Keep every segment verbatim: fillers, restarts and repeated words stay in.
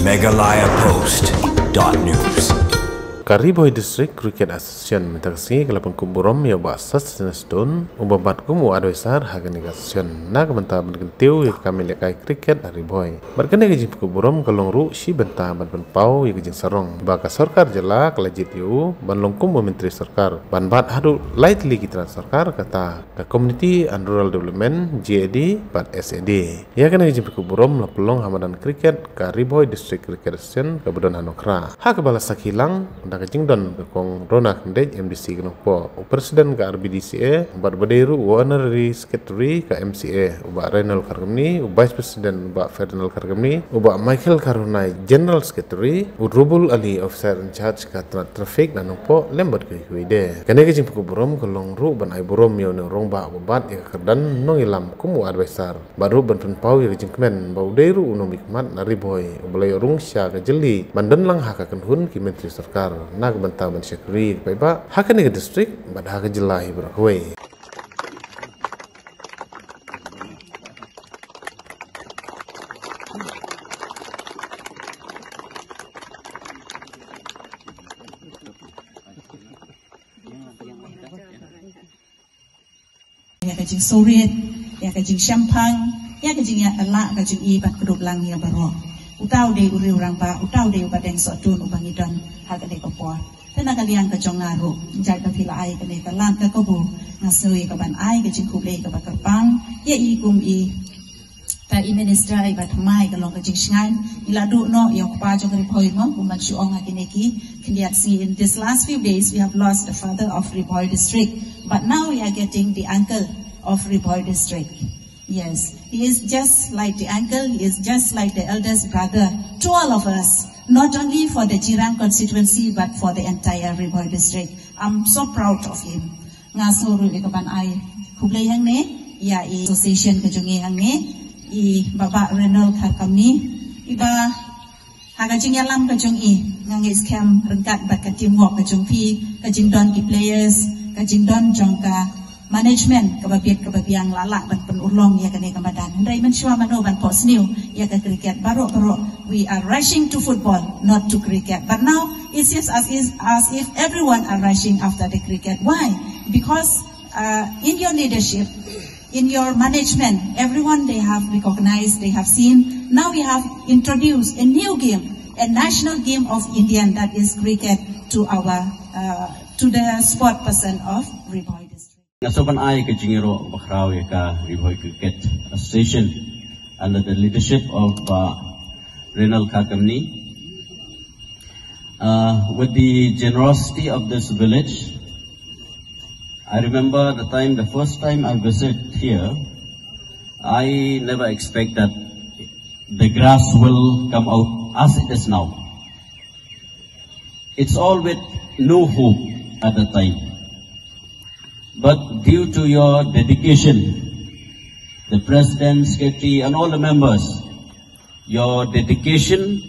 Meghalaya Post dot news. Ka Ri Bhoi District Cricket Association mynta ka sngi ka la pynkup burom ïa u Bah Sosthenes Doan uba bat kum u advisor ha kane ka association na ka bynta ban kyntiew ïa ka kam ïalehkai cricket ha Ri Bhoi. Bad kane ka jingpynkup burom ka long ruh shi bynta ban pynpaw ïa ka jingsarong ba ka sorkar jylla ka la jied ïa u ban long kum u myntri sorkar ban bat haduh lai tylli ki tnat sorkar, kata ka Community and Rural Development, G A D bad S A D. Ïa kane ka jingpynkup burom la pynlong ha madan cricket ka Ri Bhoi District Cricket Association kaba don ha Nongkhrah, ha kaba la sakhi lang da ka jingdon ka Kong Rona Khyrndaid, M D C ka Nongpoh, u President ka R B D C A bad ba dei ruh u Honorary Secretary ka M C A, u Bah Reynold Kharkamni, u Vice President u Bah Ferdinand Kharkamni, u Bah Michael Kharhunai, General Secretary, u Rubul Ali, Officer in Charge ka tnat Traffic na Nongpoh, lem bad kiwei kiwei de. Kane ka jingpynkup burom ka long ruh ban ai burom ïa une u rangbah uba bat ïa ka kyrdan nongïalam kum u advisor bad ruh ban pynpaw ïa ka jingkmen ba u dei ruh u nongmihkhmat na Ri Bhoi uba la ïoh rung sha ka jylli ban don lang ha ka kynhun ki myntri sorkar na ka bynta ban shakri ïa ka paidbah ha kane ka district bad ha ka jylla hi baroh kawei. Ïa ka jingsngewrit, ïa ka jingshemphang, ïa ka jingïaid, ïa ka jingïaid, ka jingïaid bad kdup lang ïa baroh. Uta u dei u riew rangbah, uta u dei u badeng sohtun uba ngi don ha kane ka por. Te na ka liang ka jong nga ruh, jait ba phi la ai kane ka lad ka kabu, nga sngew ïa ka ban ai ka jingkhublei kaba kyrpang ïa i kum i Te i minister i ba thymmai ka long ka jingshngaiñ. I la duh noh ïa u kpa jong Ri Bhoi mo, kumban shu ong ha kine ki khyndiat sngi. In this last few days we have lost the father of Ri Bhoi district, but now we are getting the uncle of Ri Bhoi district. Yes, he is just like the uncle, he is just like the eldest brother to all of us, not only for the Jirang constituency but for the entire Ri Bhoi district. I'm so proud of him. Nga sngew ruh ïa ka ban ai khublei hangne ïa i association ka jong i hangne, i Bah Reynold Kharkamni, i ba ha ka jingïalam ka jong i nga ngeit skhem ryngkat bad ka teamwork ka jong phi, ka jingdon ki players, ka jingdon jong ka management kaba biang kaba biang la lah ban pynurlong ïa kane ka madan. Hynrei mynshuwa mano ban phohsniew ïa ka cricket, baroh baroh we are rushing to football, not to cricket. But now it seems as if, as if everyone are rushing after the cricket. Why? Because uh, in your leadership, in your management, everyone they have recognized, they have seen. Now we have introduced a new game, a national game of Indian, that is cricket, to our uh, to the sport person of Ri Bhoi district. Nga sngewbha ban ai ka jingïaroh bakhraw ïa ka Ri Bhoi Cricket Association under the leadership of Bah Reynold Kharkamni. Uh, with the generosity of this village, I remember the time, the first time I visit here, I never expect that the grass will come out as it is now. It's all with no hope at the time. But due to your dedication, the president, secretary, and all the members, your dedication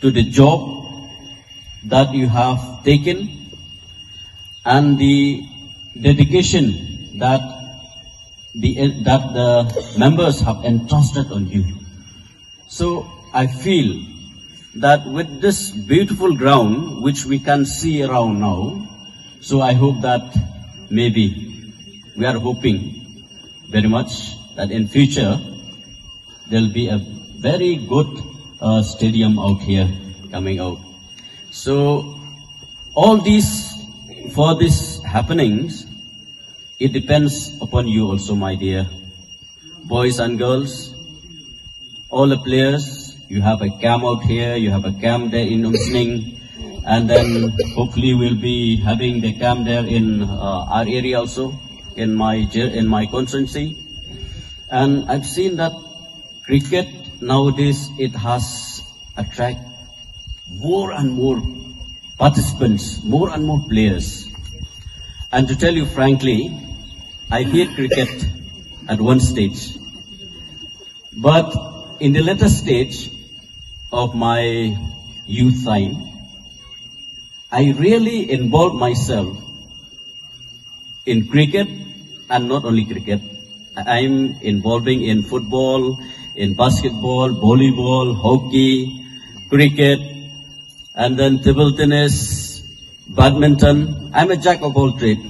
to the job that you have taken and the dedication that the, that the members have entrusted on you. So I feel that with this beautiful ground which we can see around now, so I hope that maybe we are hoping very much that in future there'll be a very good uh, stadium out here coming out. So all these, for these happenings, it depends upon you also, my dear boys and girls, all the players. You have a camp out here, you have a camp there in Umsning, and then hopefully we'll be having the camp there in uh, our area also, in my in my constituency. And I've seen that cricket nowadays, it has attract more and more participants, more and more players. And to tell you frankly, I hate cricket at one stage. But in the later stage of my youth time, I really involved myself in cricket, and not only cricket. I'm involving in football, in basketball, volleyball, hockey, cricket, and then table tennis, badminton. I'm a jack of all trade,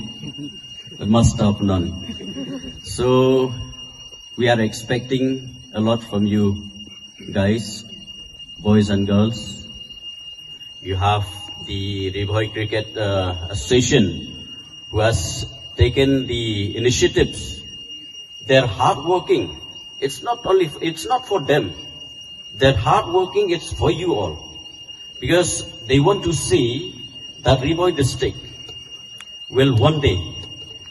but master of none. So we are expecting a lot from you guys, boys and girls. You have the Ri Bhoi Cricket uh, Association, who has taken the initiatives. Their hard working, it's not only, it's not for them. Their hard working, it's for you all. Because they want to see that Ri Bhoi district will one day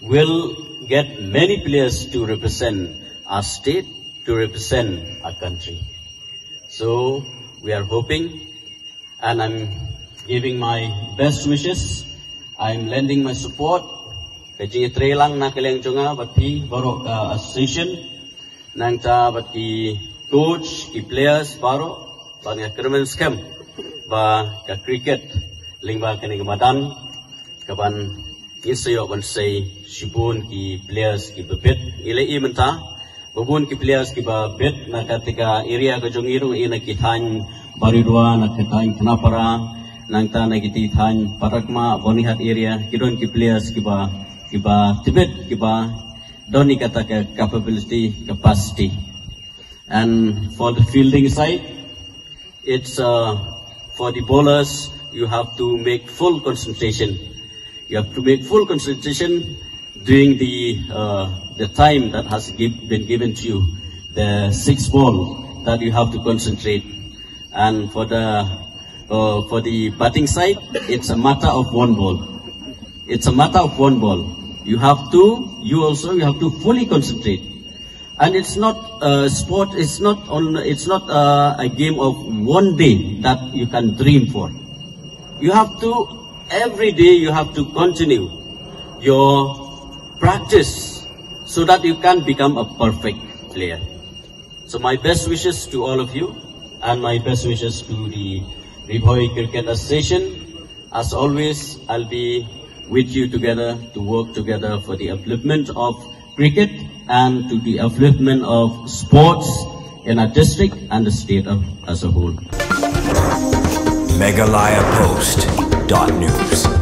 will get many players to represent our state, to represent our country. So we are hoping, and I'm giving my best wishes. I'm lending my support. Ka jingïatreilang na ka liang jong nga bad phi baroh ka association. Nangta bad ki coach, ki players baroh, bad nga kyrmen skhem ba ka cricket lyngba kane ka madan ka ban ngin sa ïoh ban sei shibun ki players kiba bit. Ngi la ïohi mynta ba bun ki players kiba bit na kata ka area ka jong ngi ruh, na ki thaiñ Baridua, na ki thaiñ Khnapara, nangta na ki thaiñ Padakma, Bonihat area, ki don ki players kiba, kiba tbit, kiba don ïa kata ka capability, capacity. And for the fielding side, it's uh, for the bowlers, you have to make full concentration. You have to make full concentration during the uh, the time that has give, been given to you, the six ball that you have to concentrate. And for the uh, for the batting side, it's a matter of one ball. It's a matter of one ball. You have to, you also, you have to fully concentrate. And it's not a sport, it's not on, it's not a, a game of one day that you can dream for. You have to, every day you have to continue your practice so that you can become a perfect player. So my best wishes to all of you and my best wishes to the Ri Bhoi Cricket Association. As always, I'll be with you together to work together for the upliftment of cricket and to the upliftment of sports in our district and the state of, as a whole. Meghalaya Post dot news.